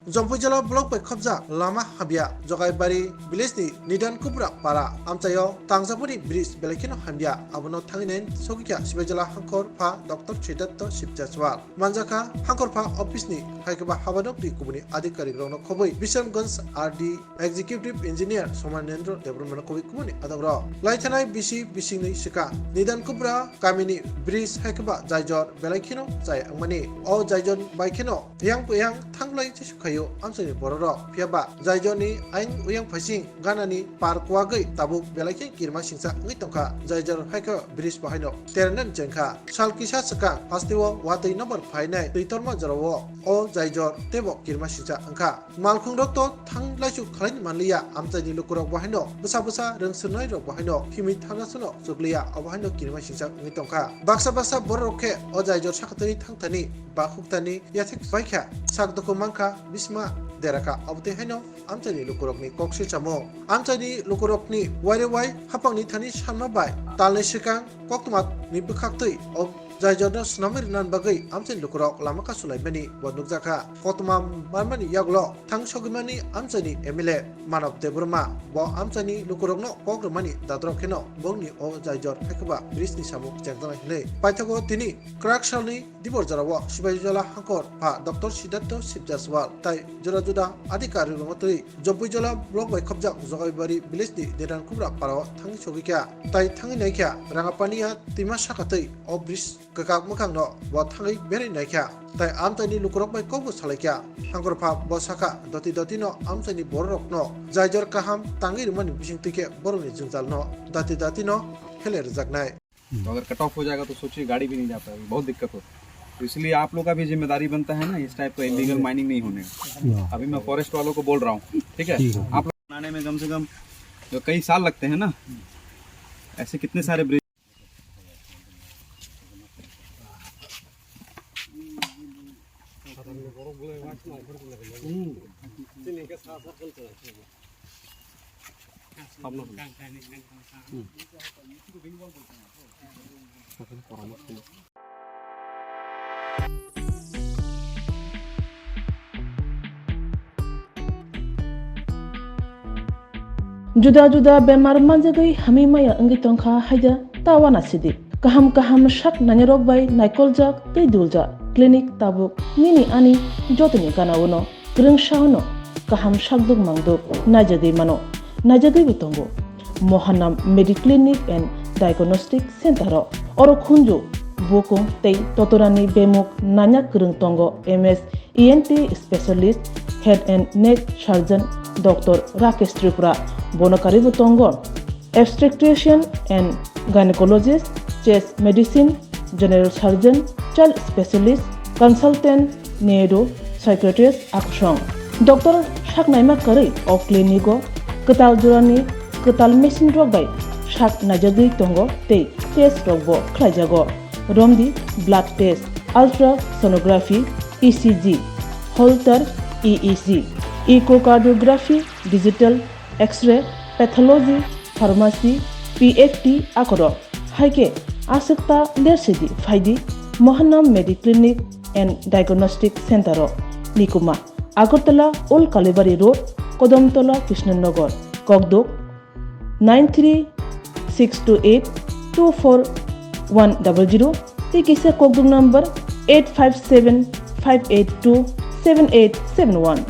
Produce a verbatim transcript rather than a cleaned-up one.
Jompuijala block bai khopjak lama hamya, Jogaibari village ni Nidan Kubra para amchaio tangjakmani bridge belai kheno hamya, abono thangwi nai sogwikha Sibaijala Hangkhor pha Doctor Siddhartho Sibjaswal. Manjakha Hangkhor pha office ni hai khe ba habanokni kubuni adhikarik rokno khobwi Bisramganj R D Executive Engineer Somanendra Debbarmano kubui kubuni adongrok. Laithanai bisi bisingni swkang Nidan Kubra kamini bridge hai khe ba jaijor belai kheno chai wngmani. O jaijor bai kheno yang bo yang thanglai jesu khaio amchaini bororok. Phiya ba jaijorni ayang uyang phaising ganani par kuwagwi tabuk belai khe kirima singcha wngwi tongkha. Jaijor hai khe bridge bo haino terenani chengkha. Sal kisa swkang hasteo watwi nobar phainai twi torma jorao o jaijor teibo kirima singcha wngkha. Malkhungrok to thang laisu khwlaini manliya, amchaini lukurok bo haino bwsa bwsa rwngswrwngnairok bo haino himwi thangna suno chukliya, obo haino kirima singcha wngwi tongkha. Baksa baksa bororok khe o jaijor sakatwi thangthani bakhuktani yathek baikha, sak dukhu mankha, bisma derakha, obotwi haino amchaini lukurokni kok silchamo. Amchaini lukurokni waire wai haphangni thani sanma bai talni swkang koktwma ni bwkhaktwi o jaijorno swnamwi rwna bagwi amchaini lukurok lama kasulaimani bo nukjakha. Koktwma manmani yagulo thang sogwimani amchaini M L A Manav Debbarma bo amchaini lukurokno kok rwmani dadrok kheno bongni o jaijor hai khe ba bridge ni samung chengjaknai hinwi paithago tini kwrak salni dibor jorao Sibaijala Hangkhor pha Doctor Siddhartho Sibjaswal tai jora juda adhikarik rokno twi Jompuijala block bai khopjak Jogaibari village ni Nidan Kubra parao thangwi sogwikha tai thangwi naikha Rangapania twima sakatwi o bridge kwkak mwkhangno bo thangwi berwi naikha tai amchaini lukurok bai kokbo salaikha. Hangkhor pha bo sakha doti dotino amchaini bororokno jaijor kaham tangwi rwmani bisingtwi khe borokni jwngjalno dati datino phele rwjaknai. तो अगर cut off हो जाएगा तो सोचिए, गाड़ी भी नहीं जा पाएगी, बहुत दिक्कत होता है। तो इसलिए आप लोग का भी जिम्मेदारी बनता है ना, इस टाइप का इलीगल माइनिंग नहीं होने का। अभी मैं फॉरेस्ट वालों को बोल रहा हूँ, ठीक है? ठीक है। आप लोग बनाने में कम से कम जो कई साल लगते हैं ना, ऐसे कितने सारे bridge Juda juda bemar manjagwi hamwi maya wngwi tongkha haida ta wana sidi. Kaham kaham sak nainarok bai naikoljak tei duljak clinic tabuk nini ani jotoni gana-o no. Kwrwngsa-o no kaham sakduk mangduk naijagwi mano, naijagwibo tongo. Mohanam Mediclinic and Diagnostic Center-o oro khunju, bukung tei totorani bemuk nanya kwrwng tongo, M S E N T specialist, head and neck surgeon Doctor Rakesh Tripura, bono karwibo tongo. Obstetrician and gynecologist, chest medicine, general surgeon, child specialist, consultant, neuro psychiatrist akusong. Doctor saknaima kwrwi o clinic-o kwtal jorani kwtal machine rok bai sak naijagwi tongo tei test rokbo khlaijago. Romdi blood test, ultrasonography, E C G, Holter E E G, echocardiography, digital X-ray, pathology, pharmacy, P F T akorok. Hai khe aswk ta lersidi phaidi Mohanam Mediclinic and Diagnostic Center-o. Nikuma, Agartala Old Kalibari Road, Kodamtola, Krishnanagar, Kokduk, nine three six two eight two four one double zero, tei kisa kokduk number eight five seven five eight two seven eight seven one.